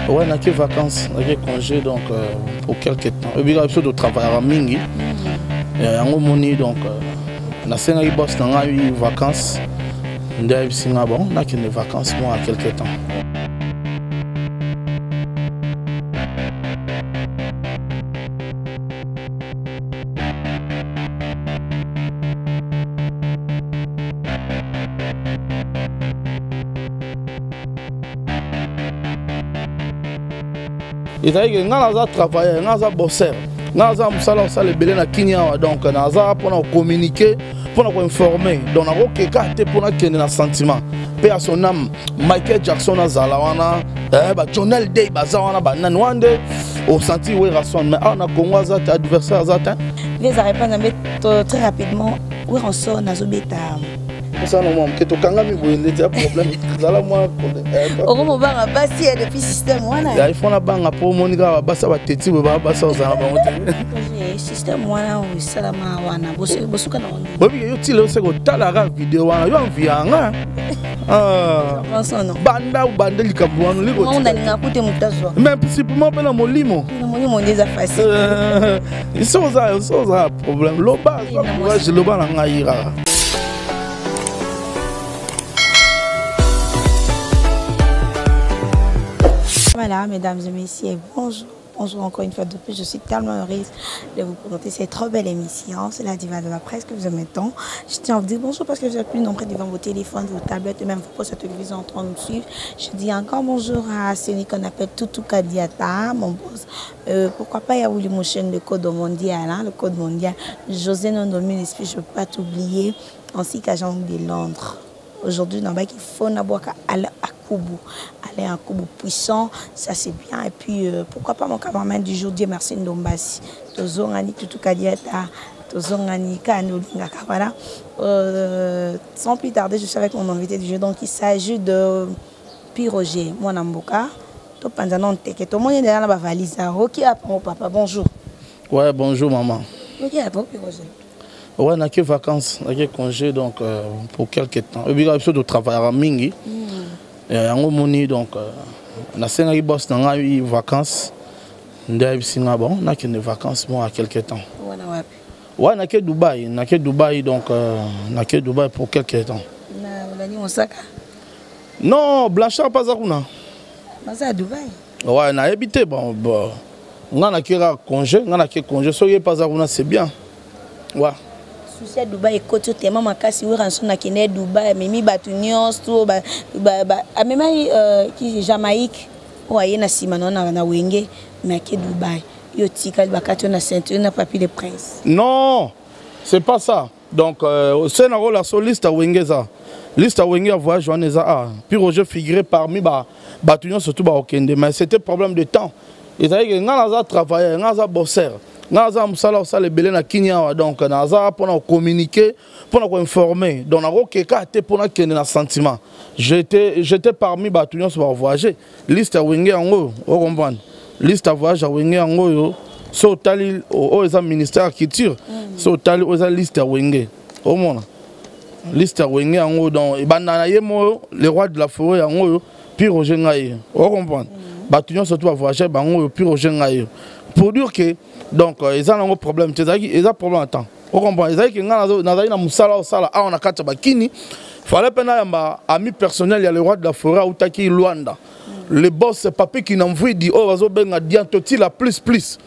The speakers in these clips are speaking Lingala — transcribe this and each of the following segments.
Ouais, nake vacances, nake congé donc euh, pour quelques temps. Ebika biso to travaillera mingi. Yango moni donc euh, nasengaki boss na ngai vacances nde ayebisi nga bon nakende vacances moi quelque temps. Ezali ke ngai naza travailleur, ngai naza bosseur, ngai naza mosala kosala ebele na kini awa, donc naza mpona kocommuniquer, mpona koinformer, donc nakokeka te mpona kende na sentiment mpe ya son âme. Michael Jackson azala wana, eh, ba Jonel Day baza wana, banani wana nde osanti Werrason, mais awa na Congo aza te, adversaire aza te. Les répondre mais très rapidement, Werrason azobeta. Osala mwa moke, tokangami boye ndeti ya problème, zala mwa. Okomobanga basi ya depuis système wana. Ya ifo nabanga mpo omoni kaka babasi bateti boye, babasi ozala bango te. Système wana esalama wana bosuka na oyebi yo tile ose kotalaka video wana, yo envie yanga banda obande likambo wana. Nalinga kute moto azwa. Mais simplement mpe na molimo. Na molimo nde eza facile. So oza problème, loba courage, loba na ngai kaka. Voilà, mesdames et messieurs, bonjour. Bonjour encore une fois de plus, je suis tellement heureuse de vous présenter cette trop belle émission. C'est la diva de la presse que vous aimez tant. Je tiens à vous dire bonjour parce que vous êtes plus nombreux devant vos téléphones, vos tablettes et même vos postes à télévision en train de nous suivre. Je dis encore bonjour à celui qu'on appelle Toutou Kadiata, mon boss. Pourquoi pas Yaouli Motion, le code mondial, hein, le code mondial. José Nondomi, l'esprit, je ne peux pas t'oublier, ainsi qu'à Jean de Londres. Aujourd'hui, dans il faut n'avoir Alain Akubu. Alain Akubu puissant, ça c'est bien. Et puis, pourquoi pas mon cameraman du jour, Dieu merci Ndombasi. Tozongani Toutou Kadiata, Tozongani Kano Lingaka, voilà. Sans plus tarder, je suis avec mon invité du jour. Donc, il s'agit de Pi Roger, moi Mboka. Topanza non teke, tout le monde est dans la valise. Ok, mon papa, bonjour. Ouais, bonjour maman. Ok, bon, Pi Roger. Ouais, nake vacances, nake congé donc pour quelques temps. Ebika biso to travaillera mingi. Yango moni donc nasengaki boss na ngai vacances nde ayebisi nga bon nakende vacances moi quelque temps. Wana wapi? Ouais, nake Dubaï, nake Dubaï donc nake Dubaï pour quelque temps. Na nani Osaka? Non, Blanchard pas kuna. Baza à Dubaï. Ouais, nayebi te bon, bon. Nga nake congé, nga nake congé, soki pas kuna c'est bien. Ouais. Souci ya Dubaï ekoti otema makasi. Werrason akende Dubaï, amemi bato nyonso, amemai ki Jamaïque oyo aye na nsima na Wenge, mais ake Dubaï, yo tikali bakati yo na ceinture na Papi le Prince. Non, c'est pas ça. Donc c'est na rôle la liste ya Wenge, eza liste ya Wenge ya voyage wana eza ah puis Roger figuré parmi ba bato nyonso surtout baokende, mais c'était problème de temps. Ezalaki ke ngai naza travailleur, ngai naza bosseur, ngai naza mosala kosala ebele na kini awa, donc naza mpona kocommuniquer, mpona koinformer, donc nakokeka te mpona kende na sentiment. J'étais parmi bato nyonso bavoyage. Liste ya Wenge yango oyo, ocomprendre, liste ya voyage ya Wenge yango oyo. So otali oyo eza ministère ya culture, so otali oyo eza liste ya Wenge, omona liste ya Wenge yango. Donc ebanda na ye moyo le roi de la forêt yango oyo, puis Roger ngai, ocomprendre, bato nyonso to bavoyage bango oyo, puis Roger ngai, pour dire que donc eza nango problème te, ezalaki eza problème ya temps, ocomprendre. Ezalaki ke ngai nazali na mosala osala awa na kati ya bakini, fallait mpe nayamba ami personnel ya le roi de la forêt autaki Luanda, le boss Papi Kinamvwidi oyo bazobenga Diantotila plus plus,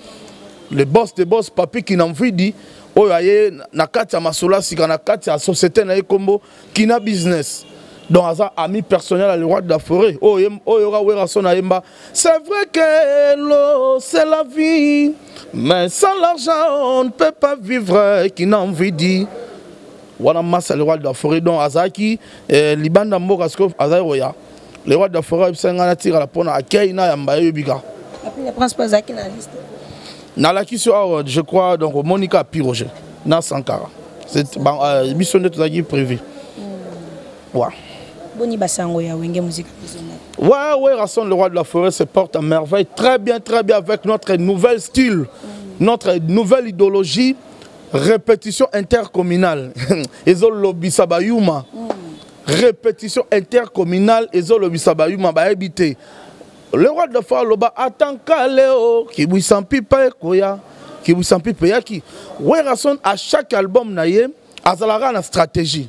le boss de boss Papi Kinamvwidi oyo aye na kati ya masolo ya sika na kati ya société na ye kombo Kina Business. Donc aza ami personnel ya le roi de la forêt oyo oyo Werrason ayemba: c'est vrai que l'eau c'est la vie, mais sans l'argent on ne peut pas vivre. Kinamvwidi wana masa le roi de la forêt. Donc azalaki libanda mboka, sikoyo azali koya. Le roi de la forêt ayebisa ngai natikala mpona akei na yamba ye yebika. Papi le Prince azalaki na liste? Nalakisi awa, je crois. Donc omonika Pi Roger na Sankara, biso nde tozalaki prévu. Ouais. Boni basango ya Wenge Musique Maison? Ouais, Werrason, le roi de la forêt, se porte à merveille. Très bien, très bien avec notre nouvel style, notre nouvelle idéologie, répétition intercommunale. Ezolobisa bayuma. Répétition intercommunale, ezolobisa bayuma, bayebi te. Le roi de la forêt aloba atanka leo kibwisa mpipa ekoya, kibwisa mpipa eyaki. Werrason à chaque album na ye azalaka na stratégie.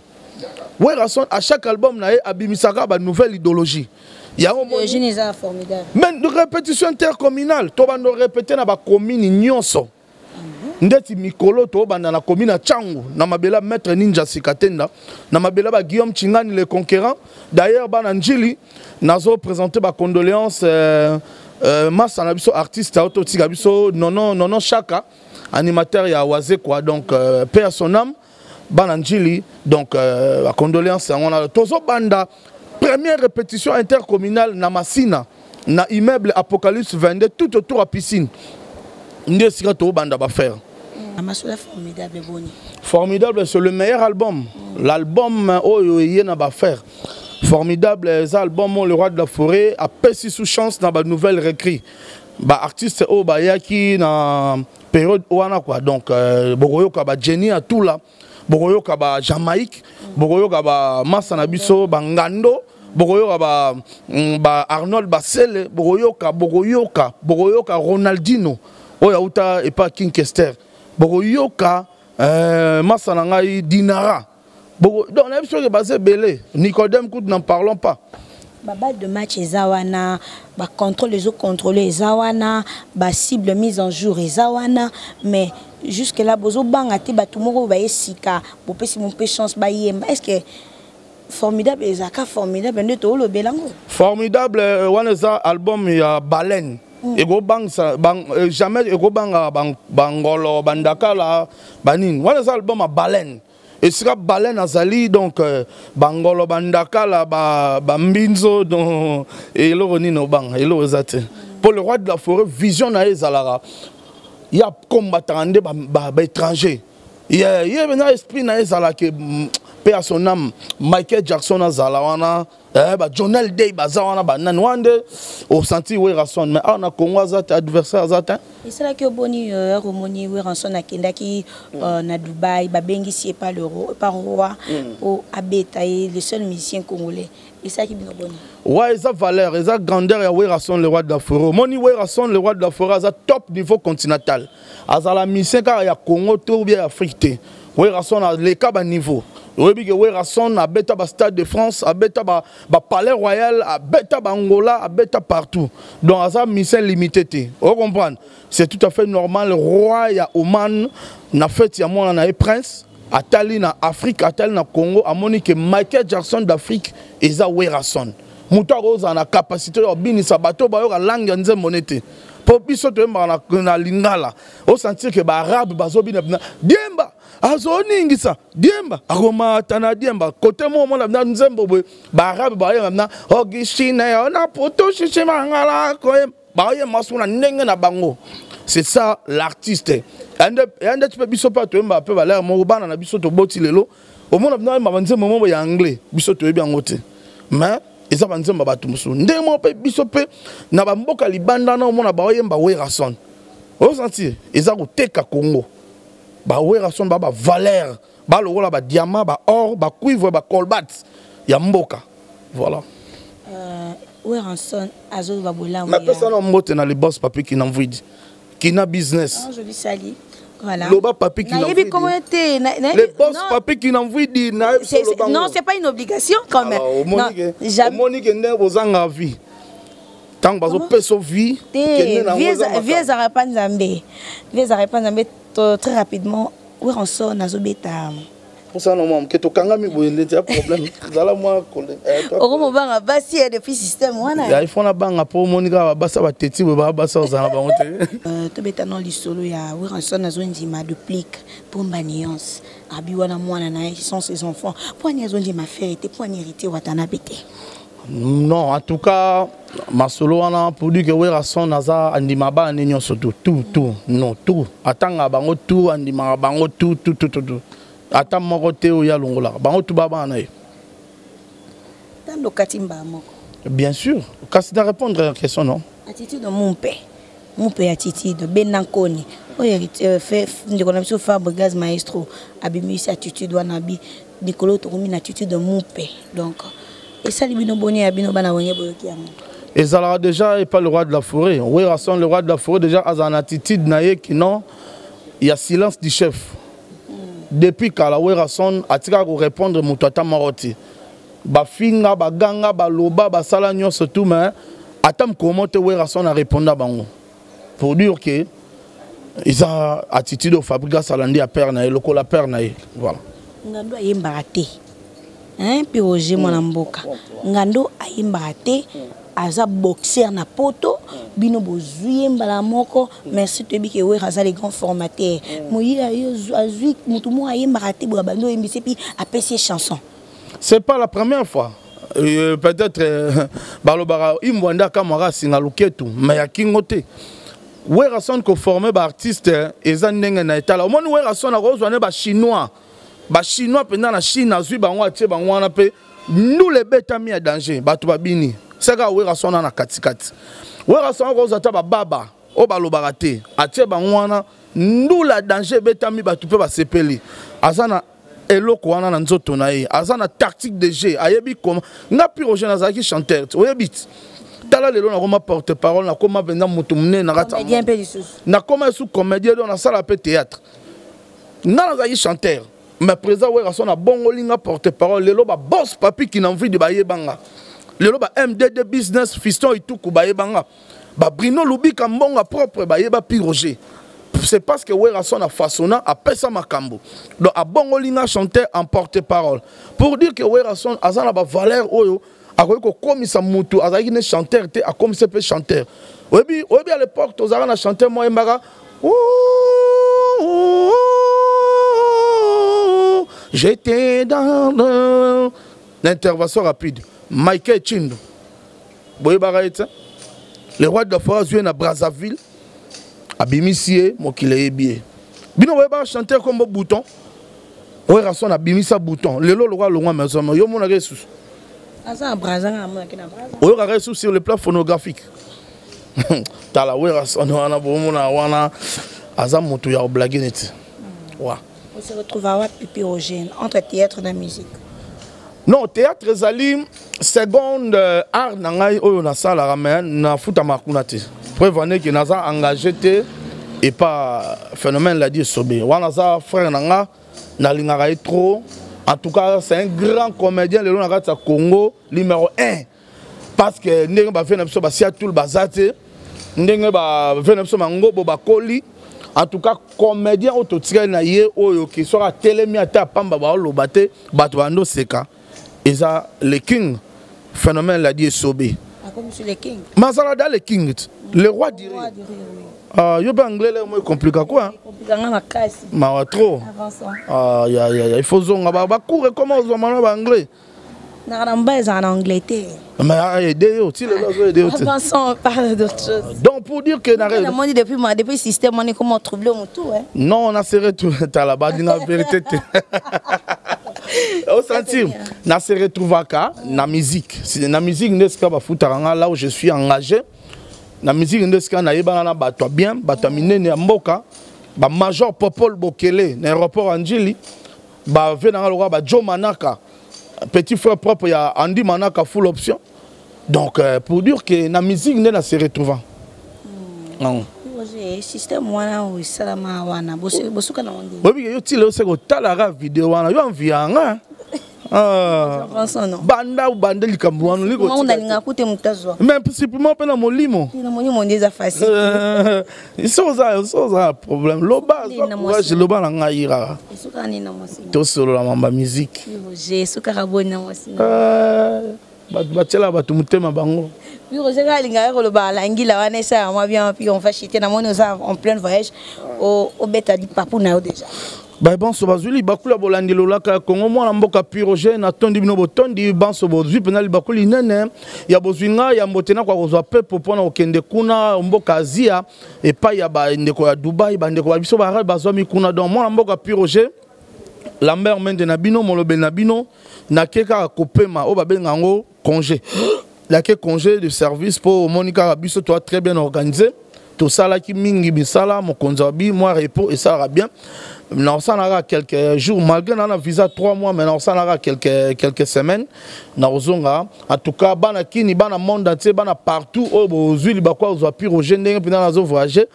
Werrason à chaque album na ye abimisaka ba nouvelle idéologie. Yango idéologie eza formidable. Mais répétition intercommunale, to bando répéter na ba commune nyonso. Ndeti mikolo tobanda na commune ya Tshangu na mabela maître Ninja Sikatenda, na mabela ba Guillaume Chingani le conquérant. D'ailleurs bana Njili nazo présenter ba condoléances massa na biso artiste auto tika biso nono nono Chaka animateur ya Wazekwa, donc paix à son âme bana Njili, donc ba condoléances yango na tozo banda première répétition intercommunale na Masina na immeuble Apocalypse 22 tout autour à piscine. Nde sika to banda ba faire. Masula formidable boni. Formidable, c'est le meilleur album. L'album oyo yé na ba faire. Formidable, c'est album le roi de la forêt a pesi sous chance na ba nouvelle recrue. Ba artiste oyo ba yaki na période wana quoi. Donc bokoyoka ba Jenny à tout là, bokoyoka ba Jamaïque, bokoyoka ba Massa na biso ba Ngando, bokoyoka ba Arnold Basele, bokoyoka, bokoyoka, bokoyoka Ronaldinho oyo auta epa King Kester, bokoyoka Massa na ngai Dinara. Boko, donc na biso ke baze belé, Nicodème Kout n'en parlons pas. Ba balle de match eza wana, ba contrôle ezo contrôler eza wana, ba cible mise en jour eza wana, mais jusque là bozo banga te ba tumoko ba esika, bo pesi mon pe chance ba yemba. Est-ce que formidable ezaka formidable nde to lo belango? Formidable wana eza album ya baleine. Ego bang sa, bang jamais ego banga bang, bangolo bandakala banini. Wana eza album ya baleine. Et sera baleine azali donc bangolo bandakala ba mbinzo donc eloko nini obanga eloko eza te. Pour le roi de la forêt vision na ye ezalaka ya combattant nde ba étranger. Ye, ye na esprit na ye ezalaka, paix à son âme Michael Jackson azala wana, ba Jonel Day baza wana ba nani wana nde osenti Werrason, mais awa na Congo aza te, adversaire aza te. Esalaki oboni omoni Werrason akendaki na Dubaï, babengisi ye par le roi, par roi, po abeta ye, le seul musicien congolais. Esalaki bino boni? Ouais, eza valeur, eza grandeur ya Werrason le roi de la forêt. Omoni Werrason le roi de la forêt aza top niveau continental. Azala musicien kaka ya Congo to bien Afrique te. Werrason a leka ba niveau. Oyebi ke Werrason abeta ba Stade de France, abeta ba Palais Royal, abeta ba Angola, abeta partout. Donc aza musicien limité te. O comprendre? C'est tout à fait normal, roi ya Oman na fête ya mwana na ye prince atali na Afrique, atali na Congo, amoni ke Michael Jackson d'Afrique eza Werrason. Moto akozala na capacité ya binisa bato bayoka langue ya nzembo nete. Po biso toyembaka na lingala, o sentir que ba arabe bazobina bina diemba azoningisa diemba akomata na diemba kote mo mona na nzembo boye ba arabe bayemba na ogishine ona poto shishi mangala koyemba bayemba so na ndenge na bango. C'est ça l'artiste. Ande tu peux biso pa toyemba pe valeur moko bana na biso toboti lelo omona bina ba nzembo moko ya anglais biso toyebi yango te. Mais eza ba nzembo bato mosusu ndenge moko pe biso pe na ba mboka libanda na omona ba oyemba Werrason. O sentir eza koteka Congo. Ba Werrason ba ba valeur, ba lokola ba diamant, ba or, ba cuivre, ba colbat ya mboka. Voilà. Werrason azo ba bolamu. Na pesa na mbote na le boss Papi Kinamvwidi. Kina business. Ah, je lui salue. Voilà. Loba Papi Kinamvwidi. Nayebi comment était, na, na, Le boss non. Papi Kinamvwidi, na yebi C'est, solo c'est, bango. non, c'est pas une obligation quand même. Alors, Non, omoni ke, jamais. omoni ke nde bozanga vie. Tango bazo Comment? peso vie, Te, kende na vie ngo eza vie makambo. ezalaka pa Nzambe. Vie ezalaka pa Nzambe, to, très rapidement, Werrason azobeta. Osala mwa moke, tokangami boye nde tia problème. Zala mwa kole, toi Okomo banga basi ya depuis système wana. Ya, il faut na banga po omoni kaka basa ba teti boye, ba basa ozala bango te. Tobeta no lisolo ya Werrason azondima duplique pomba nuance. Abi wana mwana na ye, sans ses enfants. Po ani azondima faire te, po ani héritier Watanabe te. Non, en tout cas, masolo wana pour dire que Werrason aza andima bana ne nyonso tout, tout, tout, non, tout. Atanga bango tout, andima bango tout, tout, tout, tout, tout. Ata moko te oyo alongolaka bango tout ba bana ye. Tando katimba moko. Bien sûr, kasi na répondre à la question non. Attitude mon père. Mon père attitude benankoni. Oyo héritier fait ndeko na biso Fabregas maestro abimisi attitude wana bi Nicolo tokomi na attitude mon père. Donc esali bino boni ya bino bana wenge boyoki yango. Ezalaka déjà epa le roi de la forêt. Werrason le roi de la forêt déjà azala na attitude na ye ki non ya silence du chef. Depuis kala Werrason atikaka ko répondre moto ata moko te. Bafinga, baganga, baloba, basala nyonso tout mais ata mokolo moko te Werrason a répondre bango. Pour dire que eza attitude oyo Fabregas alandi ya père na ye lokola père na ye voilà. Ngando ayembaka te hein puis Roger mwana mboka Ngando ayembaka te aza boxer na poto bino bozwi ye mbala moko merci toyebi ke Wera aza le grand formateur moyi azwi motu moko ayembaka te boye abandi oyembisi epi apesi ye chanson. C'est pas la première fois. Peut-être balobaka imbwa nde akamwaka asinga luketu mais ya kingo te. Werrason ko former ba artiste eza ndenge na etala. Omoni Werrason akozwa ne ba chinois. Ba chinois mpenza na Chine azwi bango atie bango wana mpe ndule ebetami ya danger bato babini. Seka Werrason na katikati. Werrason akozwa ata ba baba oyo balobaka te atie bango wana ndula danger ebetami bato mpe basepeli. Aza na eloko wana na nzoto na ye, aza na tactique de jeu, ayebi comment. Nga Pi Roger nazalaki chanteur, oyebi ti. Tala lelo nakoma porte-parole, nakoma mpenza moto monene na kati ya Comédien mpe lisusu. Nakoma esu comédien, donc nasala mpe théâtre. Nga nazalaki chanteur, mais président Werrason abongoli nga porte-parole. Lelo ba boss papi Kinamvidi bayebanga. Lelo ba MDD business Fiston Ituku bayebanga. Ba Bruno Lubika mbonga propre bayeba Pi Roger. C'est parce que Werrason a façonné a pesa makambo. Donc a bongoli nga chanteur en porte-parole. Pour dire que Werrason aza na ba valeur oyo akoki kokomisa mutu azalaki ne chanteur te akomisa pe chanteur. Oyebi, oyebi à l'époque tozalaka na chanteur moko ayembaka ouh, j'étais dans le l'intervention rapide. Michael Chindo. Boyebaka ye te. Le roi de la forêt azwi ye na Brazzaville. Abimisi ye, mokili eyebi ye. Bino boyebaka chanteur kombo Bouton. Werrason abimisa Bouton. Lelo lokola alongwa maison mère, yo omonaka ye susu. Aza na Brazza, nga namonaki na Brazza. Oyokaka ye susu sur le plan phonographique. Tala Werrason wana bomona wana aza moto ya oblage neti. Wa. On se retrouve à wapi Pi Roger entre théâtre na musique? Non, théâtre ezali seconde art na ngai oyo nasalaka mais nafutama kuna te. Preuve en est que naza engagé te et pas phénomène l'a dit Sobé. Wana za frère na nga nalingaka ye trop. En tout cas, c'est un grand comédien lelo na kati ya Congo numéro 1. Parce que ndenge ba vieux na biso ba Siatul baza te, ndenge ba vieux na biso mangobo bakoli. En tout cas, comédien oyo totikali na ye oyo ki soki atelemi ata pamba ba oloba te, bato bando seka. Eza le king, phénomène l'a dit Sobé. Ah, comme sur le king. Masala da le king, le roi du rire. Roi du rire, oui. Ah, yo ba anglais là moi compliqué quoi, hein? Compliqué nga makasi. Mawa trop. Avançons. Ah, ya, ya, ya, il faut zonga ba, ba cours comment ozoma na ba anglais? Na na mba eza na anglais te. Mais ah, aider yo, ti lelo azo aider yo te. Avançons, on parle d'autre chose. Donc pour dire que na Na moni depuis moi, depuis système on est comment troubler mon tout hein. Non, on a serré tout à la bas la vérité te. Au sentir, na se retrouvaka na musique. Si na musique ndeska ba futaka nga là où je suis engagé. Na musique ndeska na yebana na bato bien, bato minene ya mboka, ba major Popol Bokele na aéroport Anjili, ba ve na loka ba Joe Manaka, petit frère propre ya Andy Manaka full option. Donc pour dire que na musique nde na se retrouvant. Non. Roger, système wana oyo esalama wana, bosuka na wangi. Oyebi ke yo ti lelo se kotalaka video wana, yo envie yanga. Ah. Vincent, non. Banda ou banda likambo wana, olingi Moi, kotika nalinga te. kute moto azwa. Mais simplement mpe na molimo. Na molimo nde eza facile. So oza na problème. Loba, Nini zwa na courage, mwasi? loba na ngai kaka. Esukaka nini na mwasi? Tosolola mamba musique. Roger, esukaka boni na mwasi? Bato batiela bato motema bango. Puis Roger kaka alingaka koloba alangila wana esala mwa bien, puis on va chuter. Namoni oza en plein voyage, obeta lipapu na yo déjà. Ba banso bazwi libaku ya bolandi lolaka ya Congo, mwana mboka Pi Roger natondi bino botondi banso bozwi mpena libaku linene ya bozwi nga ya mbote na kwa kozwa pepo mpona kokende kuna mboka Azia epai ya bandeko ya Dubai, bandeko ba biso ba Arabe bazwami kuna. Donc mwana mboka Pi Roger Lambert Mende na bino, molobeli na bino, nake kaka kopema oyo babenga yango congé. Nake congé de service po omoni kaka biso toa très bien organisé. Tosalaki mingi misala, mokonzi abi mwa repos esalaka bien. Nakosalaka quelques jours malgré na na visa 3 mois, mais nakosalaka quelques semaines, nakozonga. En tout cas, bana kini, bana monde entier, bana partout oyo bozwi libaku ozwa Pi Roger ndenge mpenza nazo voyager,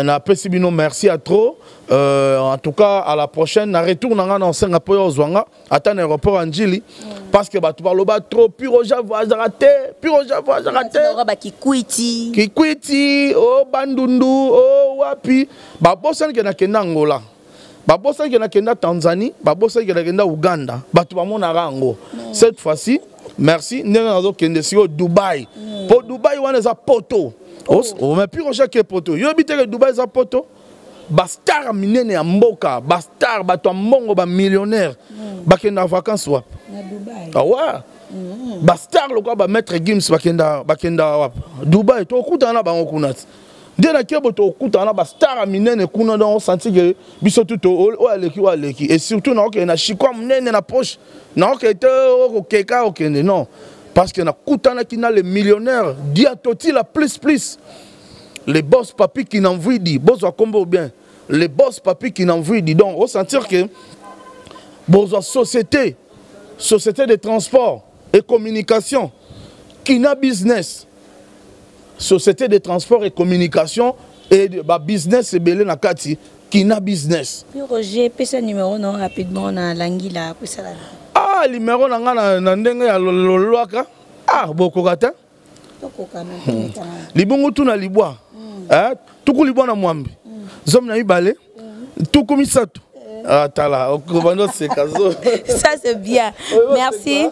napesi bino merci à trop. En tout cas, à la prochaine. Na retour na nga, na osenga mpo oyo ozwa nga ata na aéroport ya Njili, parce que bato baloba trop: Pi Roger voyageaka te, Pi Roger voyageaka te. Bakikwiti. Kikwiti o Bandundu o wapi. Babosani ke nakenda Angola, babosani ke nakenda Tanzanie, babosani ke nakenda Uganda. Bato bamonaka yango. Cette fois-ci, merci ndenge nazokende sikoyo Dubai, mpo Dubai wana eza poto. Oh. Mais Pi Roger ke poto, yoyebi te ke Dubai eza poto. Bastar minene ya mboka, bastar, bato ya mbongo, bamillionnaire, bakenda vacance wapi? Awa bastar lokola bamaître Gims bakenda wapi? Dubai. Tokutana na bango kuna ti nde nakebo, tokutana na bastar ya minene kuna. Donc osanti ke biso tu oyo aleki, oyo aleki. Et surtout naokende na chikwa monene na poche, naokende te okokeka okende, non, parce que nakutanaki na le millionnaire Diatotila plus plus, le boss Papi Kinamvwidi. Bozwa kombo bien, le boss Papi Kinamvwidi. Donc osentir que bozwa société de transport et communication Kina Business, société de transport et communication et ba business ebele na kati Kina Business. Puis Roger, pesa numéro non rapidement na langila pesala. Ah, numéro na nga na ndenge ya lolwaka, ah, bokoka te. Libongo tuna libwa, tuku libwa na mwambi, 12, 30. Ah, tala, okobanda oseka zo. Ça, c'est bien, merci.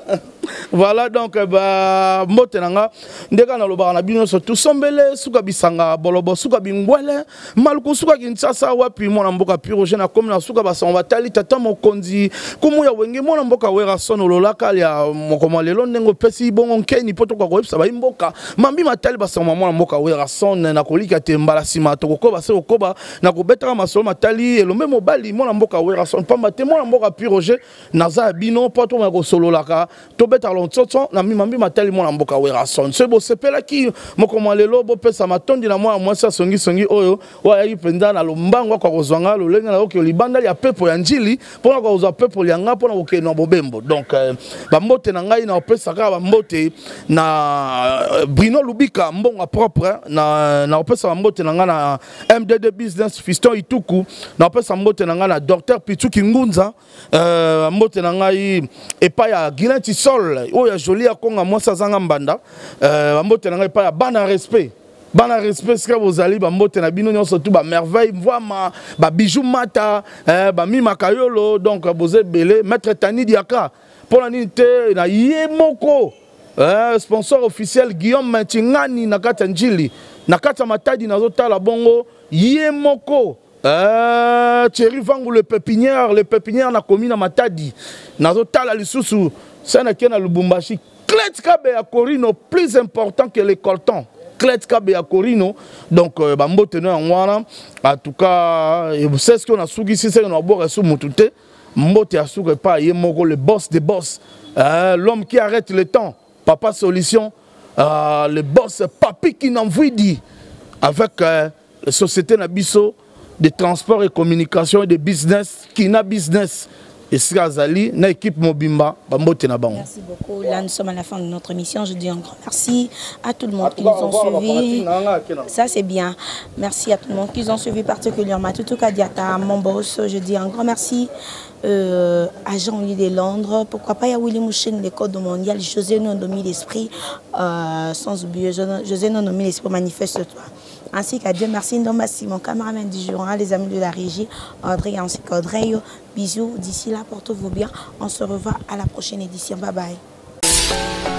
Voilà, donc ba mbote na nga nde kaka nalobaka na bino nyonso: tosombele suka bisanga bolobo, suka bingwele maluku, suka Kinshasa. Wapi mwana mboka Pi Roger? Nakomi na suka. Basango batali tata mokonzi kumu ya Wenge, mwana mboka Werason. Ololaka ya mokoma lelo ndenge opesi bongo nkeni mpo tokoka koyebisa bayi mboka mambi matali basango ma mwana mboka Werason. Nakolika te, mbala nsima tokokoba se kokoba na kobetaka masolo matali elombe mobali mwana mboka Werason, pamba te mwana mboka Pi Roger naza ya bino mpo tomaya kosololaka, tobetaka lontsotso na mambi matali mwana mboka Werason. Soki bosepelaki mokoma lelo, bopesa matondi na mwana mwasi asongisongi oyo oyo ayaki mpenza na lombango akoka kozwa nga lolenge nayoki libanda ya pepo ya Njili mpona kozwa pepo ya nga mpona kokende na bobembo. Donc bambote na ngai na opesa kaka bambote na Bruno Lubika, mbongo propre. Na opesa bambote na ngai na MDD Business, Fiston Ituku. Na opesa mbote na ngai na Docteur Pituki Ngunza. Mbote na ngai epai ya Guilin Tisol oyo ya Joli ya Konga, mwasi azanga mbanda. Bambote na ngai epai ya bana respect, bana respect sika bozali, bambote na bino nyonso tu, bamerveille Mvwama, babijou mata, bamima Kayolo. Donc boza ebele. Maître Tani Diaka, mpona nini te na ye moko, sponsor officiel Guillaume Tingani na kati ya Njili, na kati ya Matadi. Nazotala bongo ye moko, Thierry Vangu, le pépinière, le pépinière na komi na Matadi. Nazotala lisusu sa nake na Lubumbashi, Clet Kabe ya Corino, plus important que le coltan, Clet Kabe ya Corino. Donc bambote no yango wana. En tout cas, c'est ce que nasukisi seke na boka su mutu te. Mbote ya suka epai ye moko, le boss des boss, l'homme qui arrête le temps, papa solution, le boss Papi Kinamvwidi avec société na biso de transport et communication et de business Kina Business, esika azali na équipe mobimba, bambote na bango. Merci beaucoup. Là, nous sommes à la fin de notre émission. Je dis un grand merci à tout le monde qui nous ont suivis. Ça, c'est bien. Merci à tout le monde qui nous ont suivis, particulièrement à Tutu Kadiata, mon boss. Je dis un grand merci à Jean-Louis de Londres. Pourquoi pas, il y a Willy Mouchen, l'école mondiale, José Nondomi l'esprit, sans oublier José Nondomi l'esprit, manifeste-toi. Ainsi qu'à Dieu merci Ndombasi, mon cameraman du jour, hein, les amis de la régie, Audrey ainsi qu'Audrey. Bisous, d'ici là, portez-vous bien. On se revoit à la prochaine édition. Bye bye.